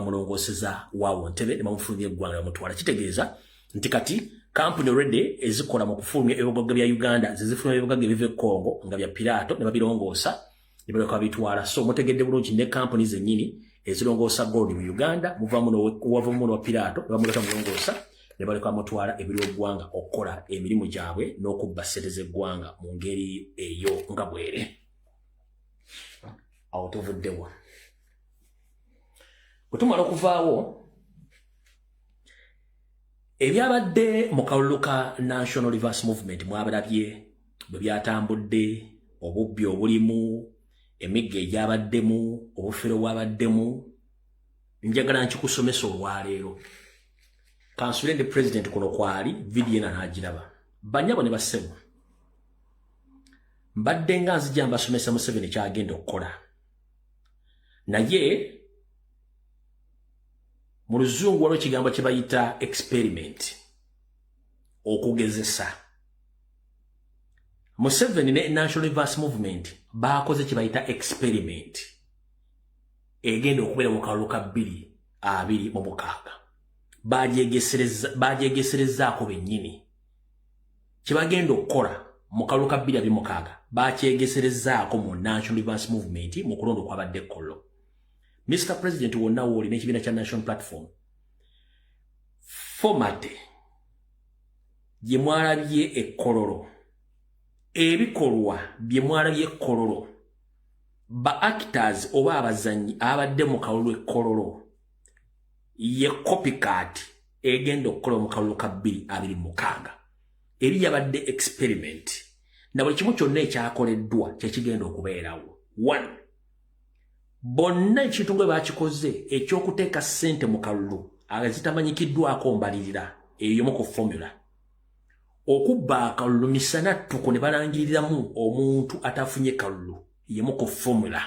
bamulongooseza waawo ntebe ne bamufulumya eggwanga, bamutwala. Kitegeeza nti kati kampuni already ezikola mu kufulumya ebibugagga bya Uganda zezifulumya ebibugagga ebiva e Congo nga bya Pirato ne babirongoosa ne balyoka babitwala. So mutegedde bulungi, ne kampuni zennyini ezirongoosa gold mu Uganda muvamu wavamu n'owa Pirato ne bamuleka mulongoosa ne baleka bamutwala ebiri eggwanga okukola emirimu gyabwe n'okubba ssente z'eggwanga mu ngeri eyo nga bwere. Awo tuvuddewa? Bwe tumala okuvaawo, ebyabadde mu kalulu ka National Reverse Movement mwabalabye bwe byatambudde, obubbi obulimu, emigga egyabaddemu, obufere bwabaddemu. Njagala nkikusomesa olwaleero. Kansule ndi president kuno kwali vidiyo ena n'agiraba. Banyabo ne bassebo, mbadde nga nzija mbasomesa Museveni kyagenda okukola, naye mu Luzungu waliwo ekigambo kye bayita experiment, okugezesa. Museveni ne National Reverse Movement bakoze kye bayita experiment egenda okubeera mu kalulu ka 2026. Bagyegeserezzaako bennyini. Kye bagenda okukola mu kalulu ka 2026 bakyegeserezzaako mu National Reverse Movement mu kulonda okwabadde Kololo. Mr President, wonna wooli n'ekibiina kya National Platform, format gye mwalabye ekkololo, ebikolwa bye mwalabye ekkololo, ba actors oba abazanyi abadde mu kalulu ekkololo, ye copycat egenda okukola mu kalulu ka 2026. Eri yabadde experiment, na buli kimu kyonna ekyakoleddwa kyekigenda okubeerawo. One, bonna ekintu nga bakikoze ekyokuteeka ssente mu kalulu ezitamanyikiddwako mbalirira, eyo ku formula okubba akalulu misana ttuku ne balangiriramu omuntu atafunye kalulu, yemu ku formula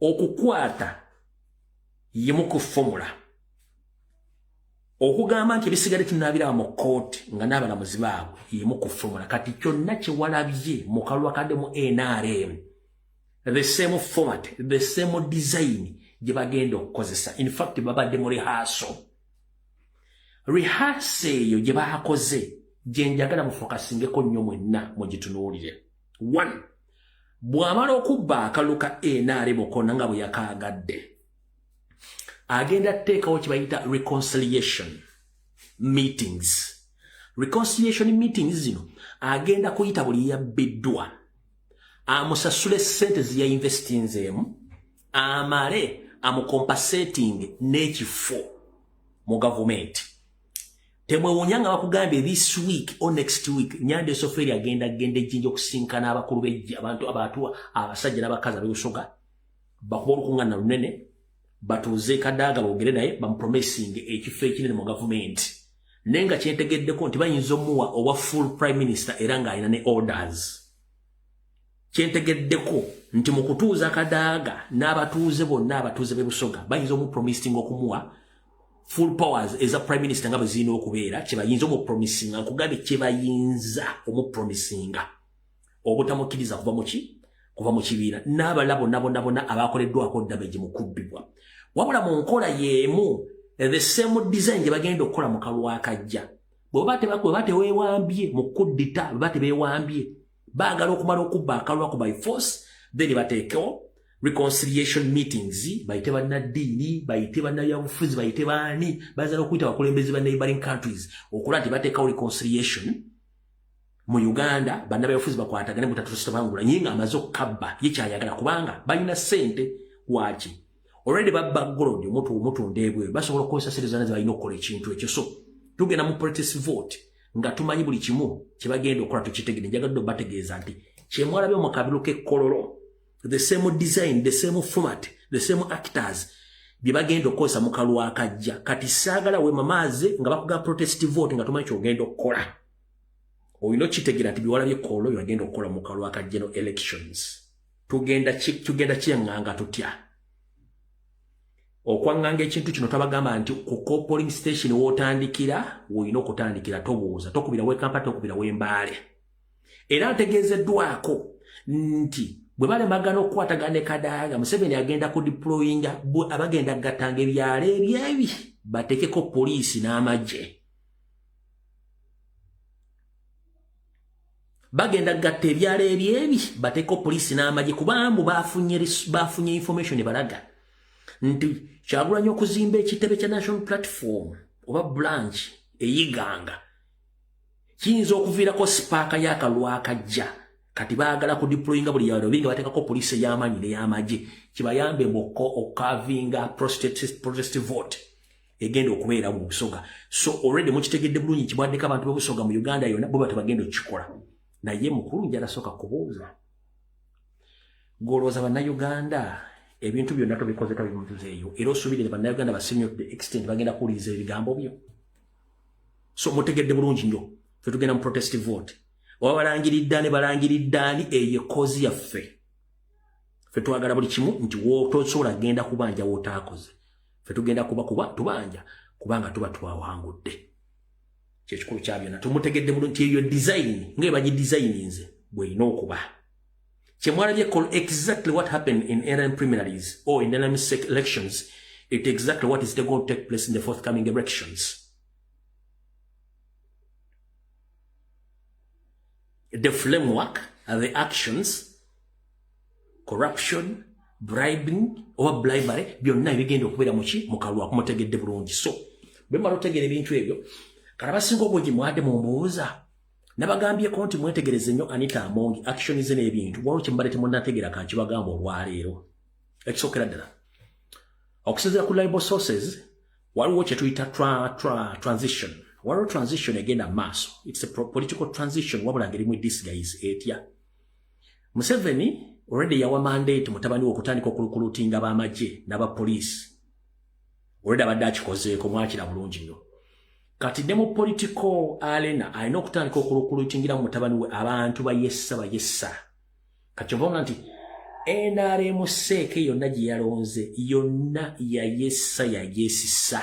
okukwata, yemu ku formula okugamba nti ebisigale tunaabiraba mu kooti nga n'abalamuzi baabwe, yemu ku formula. Kati kyonna kyewalabye mu kalulu akadde mu NRM, the same format, the same design gye bagenda okukozesa. In fact, babadde mu rehearsal. Rehearsal eyo gye bakoze gye njagala mufocusingeko nnyo mwenna mugitunuulire. One, bw'amala okubba akalulu ka NRM konna nga bwe yakaagadde, agenda kuteekawo kye bayita reconciliation meetings. Reconciliation meetings zino agenda kuyita buli yabbiddwa amusasule ssente zeyainvestinzeemu, amale amucompensating n'ekifo mu gavumenti. Temwewuunya nga bakugambye this week or next week Nyanda Esoferi agenda genda ejjinja okusinkana abakulu b'ejji, abantu abantu, abasajja n'abakazi ab'Ebusoga, bakuba olukuŋŋaana lunene, batuuze Kadaaga, boogere naye, bamupromising ekifo ekinene mu gavumenti. Naye nga kyentegeddeko nti bayinza omuwa obwa full prime minister era ng'alina ne orders. Kyentegeddeko nti mu kutuuza Kadaaga n'abatuuze bonna, abatuuze b'e Busoga, bayinza omupromising okumuwa full powers eza prime minister nga bwe zirina okubeera. Kyebayinza omupromisinga, nkugambye, kyebayinza omupromisinga obutamukkiriza kuva muki, kuva mu kibiina, n'abalala bonna bonna bonna abakoleddwako damage mu kubbibwa. Wabula mu nkola y'emu, the same design gye bagenda okukola mu kalulu akajja, bwe teweewambye mu kuddita, bwe ba tebeewambye, baagala okumala okubba akalulu ako by force, then bateekewo reconciliation meetings, bayite bannaddiini, bayite bannabyabufuzi, bayite baani, bayinza okuyita abakulembeze ba neighboring countries okulaba nti bateekawo reconciliation mu Uganda, bannabyabufuzi bakwatagane butatusitabangula. Naye nga amaze okukabba ye kyayagala, kubanga balina ssente. Waki already babba gold, omuntu omutunda ebweru, basobola okukozesa sente zonna zebalina okukola ekintu ekyo. So tugenda mu protest vote nga tumanyi buli kimu kyebagenda okukola, tukitegere. Njagadde obategeeza nti kyemwalabye mu kabiru k'ekkololo, the same design, the same format, the same actors bye bagenda okukozesa mu kalulu akajja. Kati saagala wemamaaze nga bakuga protest vote nga tumanyi kyogenda okukola. Olina okitegeera nti biwala by'ekkololo bye bagenda okukola mu kalulu aka general elections. Tugenda kyeŋŋanga tutya okwaŋŋanga ekintu kino? Twabagamba nti ku polling station w'otandikira, w'olina okutandikira. Tobuuza, tokubira w'e Kampala, tokubira w'Embaale. Era ntegeezeddwako nti Bwe balemagana okukwatagana ne Kadaga, Museveni agenda ku deployinga, abagenda gatanga ebyalo ebyebi batekeko poliisi n'amagye. Bagenda gatta ebyalo ebyebi bateeko poliisi n'amagye, kubanga bafunye information balaga nti Kyagulanyi okuzimba ekitebe kya National Platform oba branch eyiganga kiyinza okuviirako sipaaka y'akalulu akajja. Kati baagala ku deployinga buli yalo binga bateekako poliisi ey'amaanyi n'ey'amagye kibayambe mu okukavinga protest vote egenda okubeera mu Busoga. So already mukitegedde bulungi kibwaddeko abantu b'Obusoga mu Uganda yonna bo batebagenda okukikola. Naye mukulu njala sooka kubuuza, golowooza Bannayuganda ebintu byonna tobikoze tobimutuzeeyo, era osuubirire Bannayuganda basinyo the extent bagenda kuwuliriza ebigambo byo? So mutegedde bulungi nnyo, ffe tugenda mu protest vote. Oba balangiridde ani, balangiridde ani, eyo ekozi yaffe. Ffe twagala buli kimu nti tosobola genda kubanja wotaakoze. Ffe tugenda kuba kuba tubanja kubanga tuba twawangudde. Kyekikulu kya byonna, tumutegedde bulungi nti eyo design nga ebagidesigninze bw'erina okuba. Kyemwalabye exactly what happened in NRM primaries or in NRM elections, it exactly what is going to take place in the forthcoming elections. The framework, the actions, corruption, bribing oba bribery, byonna ebigenda okubeera muki mu kalulu akumutegedde bulungi. So bwe mala otegeera ebintu ebyo, kale abasinga obungi mwadde mumbuuza, nabagambyeko nti mwetegereze nnyo Anita Among action ze n'ebintu. Waliwo kye mubadde temunnategeera, kankibagamba olwaleero. Ekisookera ddala, okusinziira ku reliable sources, waliwo kye tuyita transition. Waliwo transition egenda mu maaso, it's a political transition, wabula ngerimu disguise. Etya? Museveni already yawa mandate mutabani we okutandika okurecruitinga b'amagye n'abapoliisi. Already abadde akikozeeko, mwakira bulungi nnyo. Kati ne mu political arena alina okutandika okurecruitingira mu mutabani we abantu bayessa bayessa. Kati kyova nti NRM seeke yonna gye yalonze yonna yayessa yayesisa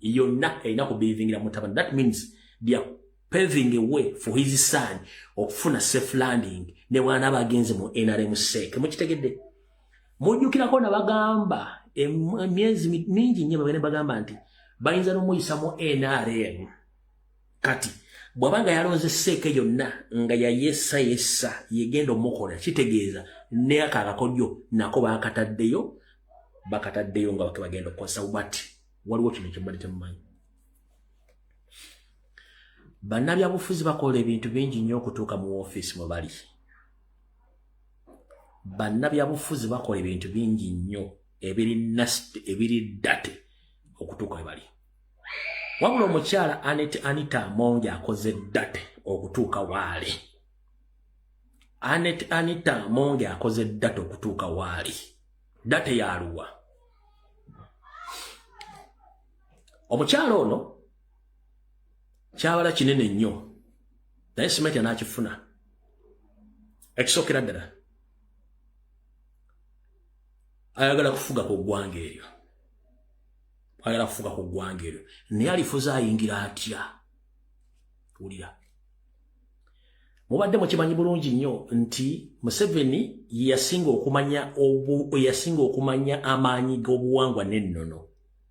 yonna erina kubelievingira mutabani. That means they are paving a way for his son okufuna safe landing ne bw'anaaba agenze mu NRM seeke. Mukitegedde? Mujjukirako nabagamba emyezi mingi nnyo babene bagamba nti bayinza n'omuyisa mu NRM. Kati bw'aba nga yalonze seeke yonna nga yayessa yessa yegenda omukola, kitegeeza ne ako akakodyo nako bakataddeyo, bakataddeyo nga bagenda okukozesa. But waliwo kino kyembadde temumanyi: bannabyabufuzi bakola ebintu bingi nnyo okutuuka mu ofiisi mwe bali. Bannabyabufuzi bakola ebintu bingi nnyo ebiri nasty, ebiri dirty okutuuka we bali. Wabula omukyala Anet Anita Amongi akoze dirty okutuuka waali. Anet Anita Amongi akoze dirty okutuuka waali. Dirty yaluwa? Omukyala ono kyabala kinene nnyo, naye simenti anaakifuna. Ekisookera ddala, ayagala kufuga ku ggwanga eryo, ayagala kufuga ku ggwanga eryo, naye alifuza ayingira atya? Wulira, mubadde mukimanyi bulungi nnyo nti Museveni yasinga okumanya amaanyi g'obuwangwa n'ennono.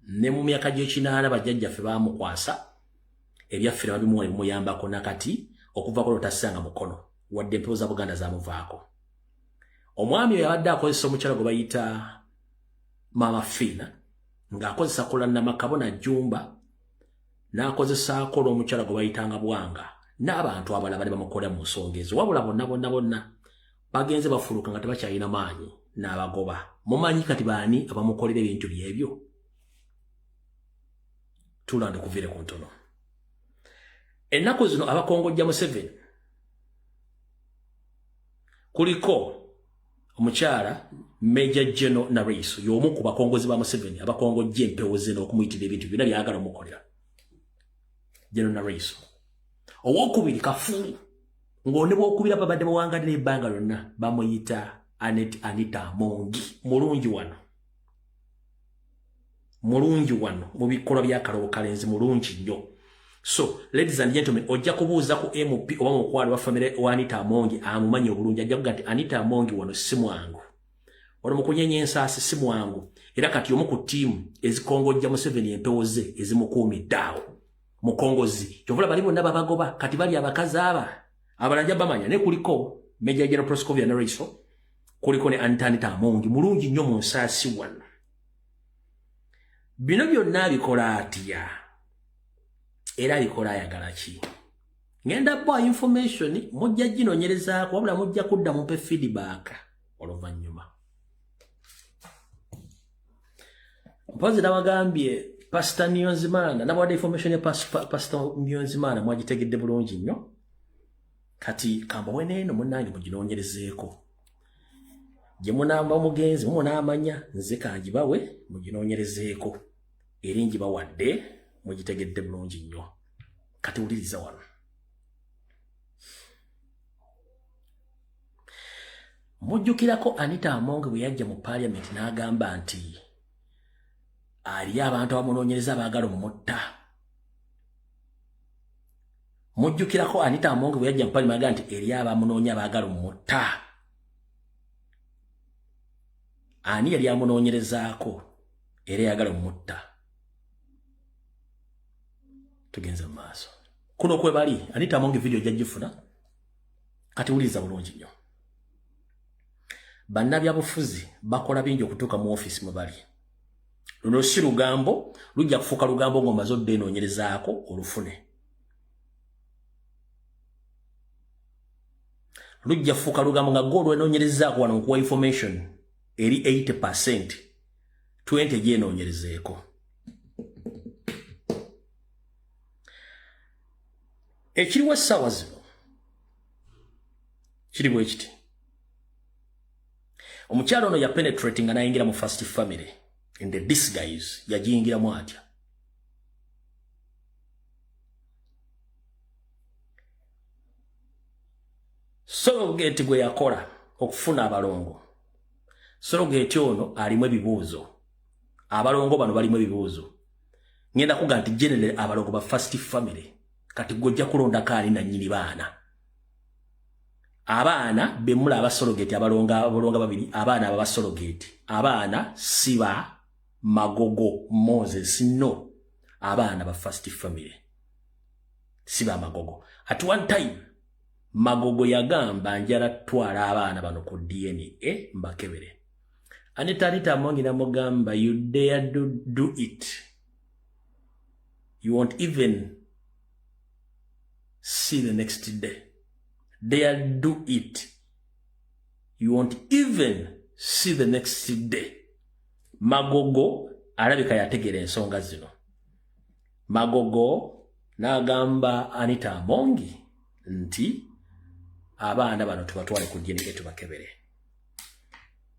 Ne mu myaka gy'ekinaana bajjajjaffe baamukwasa ebyaffe ne babimuwa ne bimuyambako. Nakati okuva kola otassanga mukono, wadde empewo za Buganda zamuvaako. Omwami oyo abadde akozesa omukyala gwe bayita Maama Fiina, ng'akozesa Kulanama Kabona Jjumba, n'akozesaako n'omukyala gwe bayitanga Bwanga n'abantu abalala bali bamukolera mu nsonga ezo. Wabula bonna bonna bonna bagenze bafuluka nga tebakyalina maanyi n'abagoba. Mumanyi kati baani abamukolera ebintu byebyo? Tulande kuviire ku ntono. Ennaku zino abakongojja Museveni kuliko omukyala Major General Nariso, y'omu ku bakongozi ba Museveni abakongojja empewo ze n'okumuyitira ebintu byonna byagala omukolera, General Nariso. Owokubiri kafulu ng'one bwokubira babadde bawangalira ebbanga lyonna, bamuyita Anet Anita Amongi. Mulungi wano, mulungi wano mu bikolwa by'akalobo kalenzi, mulungi nnyo. So ladies and gentlemen, ojja kubuuza ku MP oba mukwano wa family wa Anita Amongi amumanyi obulungi, ajja kuga nti Anita Amongi wano si mwangu, wano mu kunyenya ensaasi si mwangu. Era kati omu ku ttiimu ezikongojja Museveni empewo ze ezimukuumidde awo mukongozi. Kyovula bali bonna babagoba, kati bali abakazi aba abalanja bamanya ne kuliko Major General Proscovia Naraiso, kuliko ne Anita Amongi mulungi nnyo mu nsaasi wano. Bino byonna abikola atya? Era abikola ayagala ki? Ngenda bwa information mujja ginoonyerezaako, wabula mujja kudda mumpe feedback oluvannyuma. Mpozi nabagambye Pastor Niyonzimana, nabawadde information ya Pastor Niyonzimana, mwagitegedde bulungi nnyo. Kati kambawe n'eno munnange muginoonyerezeeko. Gye munaamba omugenzi munaamanya, nze kangibawe muginoonyerezeeko. Eri ngibawadde mugitegedde bulungi nnyo. Kati wuliriza wano. Mujjukirako Anita Among bwe yajja mu parliament n'agamba nti ali abantu abamunoonyereza abaagala omutta. Mujjukirako Anita Among bwe yajja mu parliament n'agamba nti eri abamunoonya abaagala omutta. Ani yali amunoonyerezaako era yagala omutta? Tugenze mu maaso. Kuno kwe bali Anita Among video ojja gifuna. Kati wuliriza bulungi nnyo. Bannabyabufuzi bakola bingi okutuuka mu ofiisi mwe bali. Luno si lugambo, lujja kufuuka lugambo ng'omaze odda enoonyerezaako olufune. Lujja kufuuka lugambo nga gwe olwenoonyerezaako wano nkuwa information eri 80%, 20 gyenoonyerezeeko. Ekiriwo essaawa zino kiri bwe kiti. Omukyala ono ya penetrating n'ayingira mu first family in the disguise, yagiyingiramu atya? Surrogate gwe yakola okufuna abalongo. Surrogate ono alimu ebibuuzo. Abalongo bano balimu ebibuuzo. Ngenda kuga nti generally abalongo ba first family. Kati gwe ojja kulondako ani nannyini baana. Abaana bemula aba surrogate, abalonga babiri, abaana aba surrogate. Abaana si ba Magogo Moses, no. Abaana ba first family. Si ba Magogo. At one time, Magogo yagamba njala twala abaana bano ku DNA mbakebere. Anita Amongi namugamba, you dare do it. You won't even see the next day. Dare do it. You won't even see the next day. Magogo alabika yategeera ensonga zino. Magogo n'agamba Anita Amongi nti abaana bano tubatwale ku DNA tubakebere.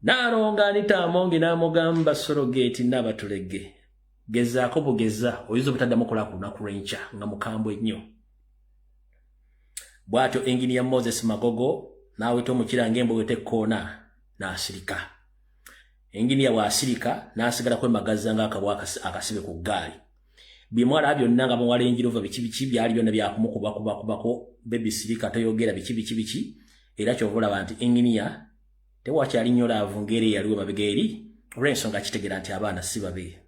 N'alonga Anita Amongi n'amugamba surrogate n'abatulege. Gezaako bugeza oyinza obutaddamu kola ku lunaku lw'enkya nga mukambwe nnyo. Bw'atyo engineer Moses Magogo n'aweta omukira ng'embwa bw'etekkoona n'asirika. Engineer bw'asirika n'asigala kwemagazza ng'akabwa akasibe ku ggaali. Bimwala byonna nga muwala enjirova biki biki byali byonna byakumukubakubakubako baby sirika toyogera biki biki biki. Era ky'ova olaba nti engineer tewakyali nnyo laavu ng'eri eyaliwo mabega eri, olw'ensonga akitegeera nti abaana si babe.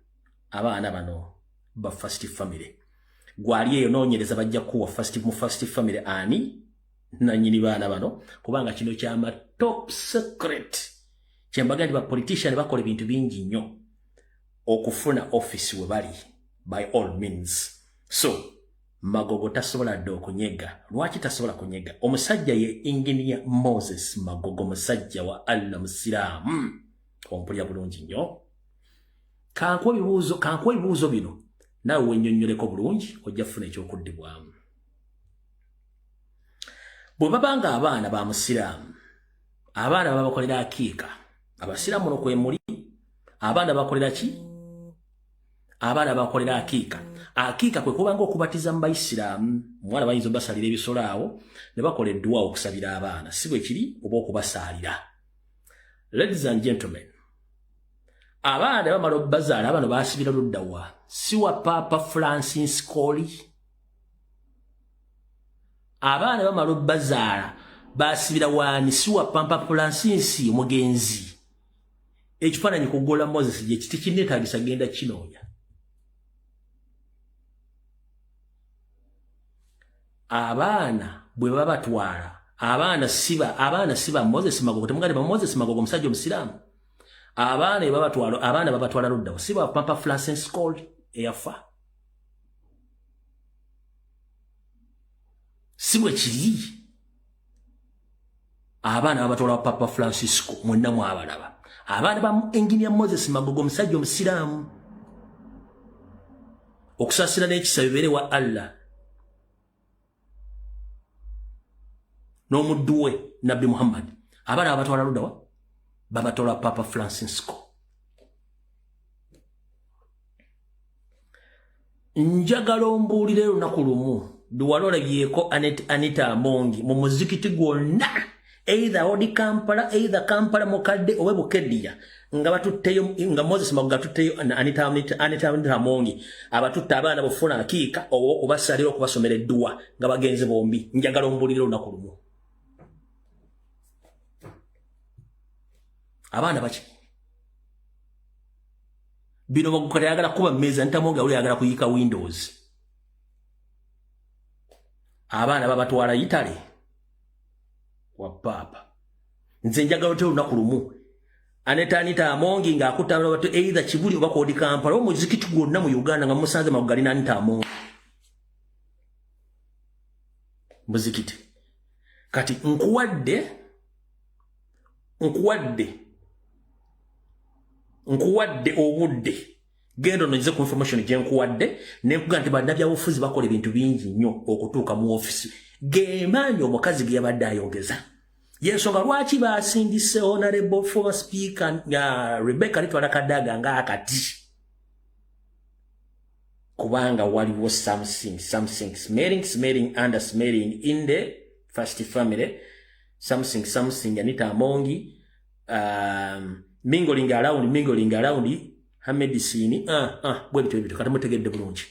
Abaana bano ba first family. Gwali eyo noonyereza bajja kuwa mu first family ani nannyini baana bano, kubanga kino kyama top secret. Kyembaga nti ba politician bakola ebintu bingi nnyo okufuna office we bali by all means. So Magogo tasobola dde okunyega. Lwaki tasobola kunyega? Omusajja ye Engineer Moses Magogo, musajja wa Allah, musiraamu. Ompulira bulungi nnyo. Kankuwa ebibuuzo bino naawe wennyonnyoleko bulungi, ojja kufuna ekyokuddibwamu. Bwe baba nga abaana ba musiraamu, abaana babakolera akiika. Abasiraamu no kwe muli, abaana bakolera ki? Abaana bakolera akiika. Akiika kwe kubanga okubatiza mu bayisiraamu. Omwana bayinza obasalira ebisolo awo ne bakola edduwa okusabira abaana, si bwe kiri, oba okubasaalira. Ladies and gentlemen, abaana bamala obbazaala, bano baasibira ludda wa? Si wa Papa Francis Koli? Abaana bamala obbazaala, basibira waani? Si wa Papa Francis omugenzi? Ekifaananyi kugola Moses gye kiti kinneetaagisa, genda kinoonya. Abaana bwe babatwala, abaana siba Moses Magogo. Temugandi ba Moses Magogo, omusajja omusiraamu. Abaana babatwala, abaana babatwala luddawo? Si ba Papa Francis Cole eyafa? Si bwe kiri? Abaana babatwala Papa Francisco. Mwenna mwabalaba abaana ba Engineer Moses Magogo, omusajja omusiraamu. Okusaasira n'ekisa bibeere wa Allah n'omuddu we Nabbi Muhammad. Abaana babatwala luddawa? Babatwala Papa Francisco. Njagala ombuulire lunaku lumu luwala olabyeko Anita Amongi mu muzikiti gwonna, either Old Kampala, either Kampala mukadde oba Bukeddiya, nga batutteyo, nga Moses Magogo atutteyo Anita Amongi, abatutte abaana bufuna akiika oba okubasalira, okubasomera edduwa, nga bagenze bombi. Njagala ombuulire olunaku lumu. Abaana baki bino? Magogo ayagala kuba mmeeza, Anita Amongi awuli ayagala kuyiika windows. Abaana babatwala Italy wa paapa. Nze njagala ote olunaku lumu Anita Amongi ng'akutta bato either Kibuli oba Old Kampala, omuzikiti gwonna mu Uganda, nga musanze Magogo alina Anita Amongi muzikiti. Kati nkuwadde obudde, genda ononyeze ku information gye nkuwadde. Nenkuga nti bannabyabufuzi bakola ebintu bingi nnyo okutuuka mu ofisi. Gemaanyi omukazi ge yabadde ayogeza, yensonga lwaki basindise Honorable former Speaker Rebecca Alitwala Kadaga ng'akati, kubanga waliwo something, something smelling, smelling under smelling in the first family, something, something. Anita Amongi mingling around, mingling around her medicine. Bwe bityo bityo. Kati mutegedde bulungi.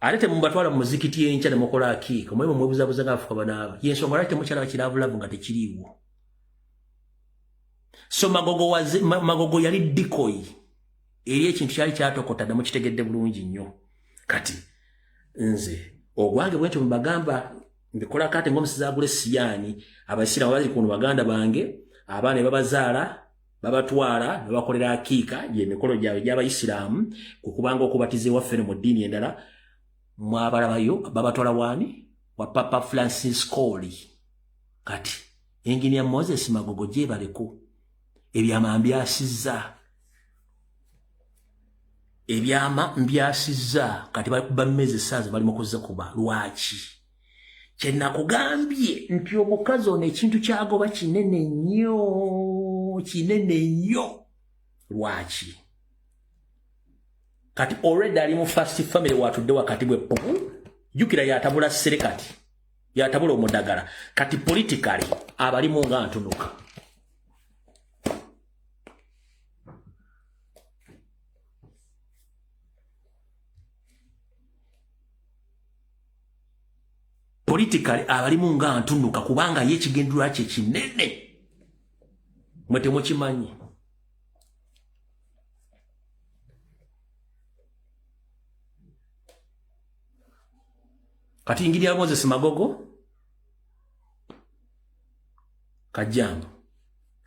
Ate temubatwala mu muzikiti enkya ne mukola akiika, mwe mwebuzabuza ngaafuka banaaba. Yensonga lwaki temukyalaba kiravulavu nga tekiriiwo. So Magogo waze, Magogo yali decoy eri ekintu kyali kyatokota dda. Mukitegedde bulungi nnyo. Kati nze ogwange bwentyo mbagamba, mbikola kate ng'omusizi agula esiyaani. Abasiraamu bali kuno, baganda bange, abaana babazaala, babatwala ne bakolera akiika, gyemikolo gyabwe gy'abayisiraamu, kukubanga okubatiza ewaffe no mu ddiini endala. Mwabalabayo babatwala waani? Wa Papa Franciscoli. Kati Engineer Moses Magogo gyebaleko, ebyama mbyasizza, ebyama mbyasizza. Kati bakuba mmezi esaaza bali mu kuzikuba. Lwaki kyenakugambye nti omukazi ono ekintu kyagoba kinene nnyo, kinene nnyo? Lwaki kati already ali mu first family, watudde wakati bwe pupu. Jjukira yatabula ssere, kati yatabula omudagala. Kati politically abalimu nga ntunuka. Politically abalimu nga ntunuka, kubanga ye ekigendererwa kye kinene, mwe temukimanyi. Kati Engineer Moses Magogo kajjango,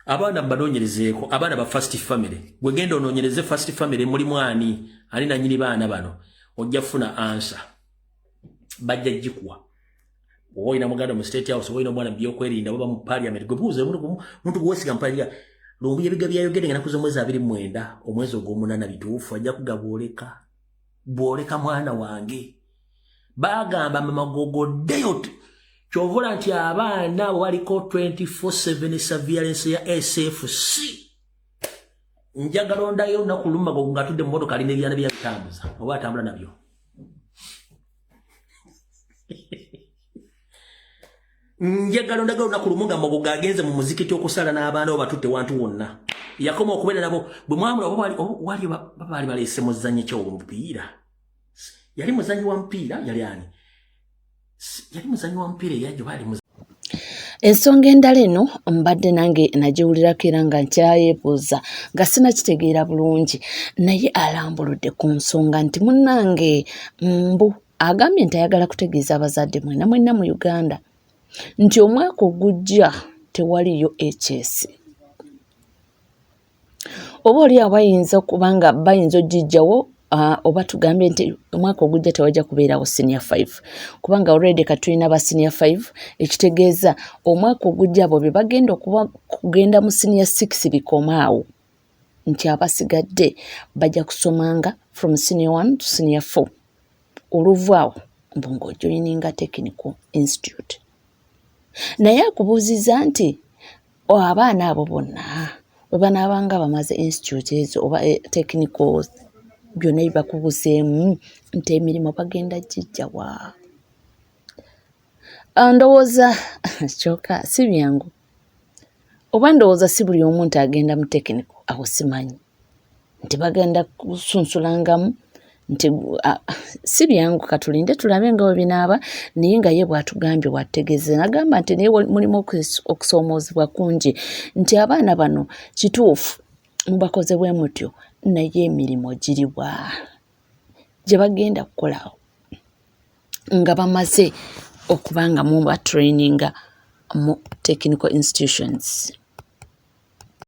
abaana banoonyerezeeko, abaana ba first family. Gwegenda onoonyereze first family mulimu ani, ani nanyini baana bano, ojja kufuna answer, bajja gikuwa. Oba olina muganda mu State House, oba olina omwana mu byokwerinda, oba mu parliament, gwe buuze muntu gwewesiga mu parliament, Lumbuye ebiga byayogere nga naku z'omwezi 29 omwezi ogw'omunaana bituufu? Ajja kuga bwoleka bwoleka. Mwana wange, bagamba mamagogoddeyo. Kyovula nti abaana abo baliko 24/7 surveillance ya SFC. Njagala ondayo olunaku lumago ng'atudde mu motoka alina ebyana byabitambuza oba atambula nabyo. Njagala ondagala olunaku lumu nga Magogo agenze mu muzikiti okusala n'abaana bo, batutte wantu wonna yakoma okubeera nabo. Bwe mwamula wali baali baleese muzannyi kyo omupiira, yali muzannyi wa mupiira, yali ani? Yali muzanyi wa mupiira eyajjo baali. Ensonga endala eno mbadde nange nagiwulirako era nga nkyayeebuuza nga sinakitegeera bulungi, naye alambuludde ku nsonga nti munnange mbu agambye nti ayagala kutegeeza abazadde mwena mwenna mu Uganda nti omwaka ogujja tewaliyo HS. Oba oli awo bayinza okuba nga bayinza ogijjawo, oba tugambye nti omwaka ogujja tewajja kubeerawo senior 5, kubanga already katulina ba senior 5, ekitegeeza omwaka ogujja abo be bagenda okuba kugenda mu senior 6 bikomaawo, nti abasigadde bajja kusomanga from senior 1 to senior 4. Oluvaawo mbu ng'ojoininga technical institute. Naye akubuuzizza nti abaana abo bonna bwe banaabanga bamaze institute ezo oba technical byonna ebibakubuseemu, nti emirimu bagenda gijja wa? Ndowooza kyokka si byangu, oba ndowooza si buli omu nti agenda mu technical. Awo simanyi nti bagenda kusunsulangamu nti si byangu. Katulinde tulabe nga bwe binaaba, naye nga ye bw'atugambye, bw'atutegeeza, nagamba nti naye mulimu okusoomoozebwa kungi, nti abaana bano kituufu mubakoze bwe mutyo, naye emirimu giriwa gye bagenda kukola nga bamaze okuba nga mubatraininga mu technical institutions?